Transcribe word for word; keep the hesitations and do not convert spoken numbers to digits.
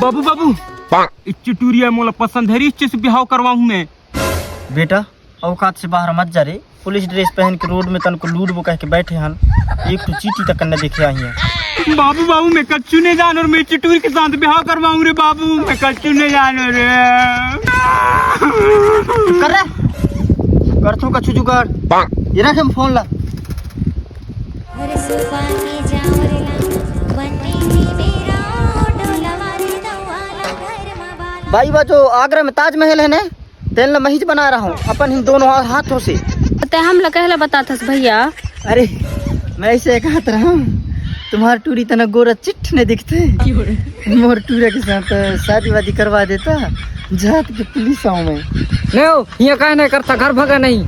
बाबू, बाबू, इच्ची टूरी हे, मोला पसंद हे रे, इच्ची से बिहाव करवाहूँ मैं। बेटा, औकात से बाहर मत जा रे। पुलिस ड्रेस पहन के रोड में तनको लूटबो कह के बैठे हन। एक ठो चीटी तक न देखे आही है। बाबू, बाबू, मैं कच्चू नहीं जानो रे, मैं इच्ची टूरी के साथ बिहाव करवाहूँ रे बाबू, मैं कच्चू नहीं जानो रे। कर रे, करथों कछु जुगाड़। ये रख हम फोन ला। भाई, वो जो आगरा में ताजमहल है ना, तेन ला महिज बना रहा हूँ अपन ही दोनों हा-, हाथों से। ते हमला कहला बताथस भैया? अरे, मैं ऐसे कहत रहा हूँ, तुम्हार टूरी तना गोरा चिट्ठ नहीं दिखते। मोर टूरा के साथ शादी वादी करवा देता, जात के पुलिस आऊँ मैं। नहीं हो, ये कहे नहीं करता, घर भगा नहीं।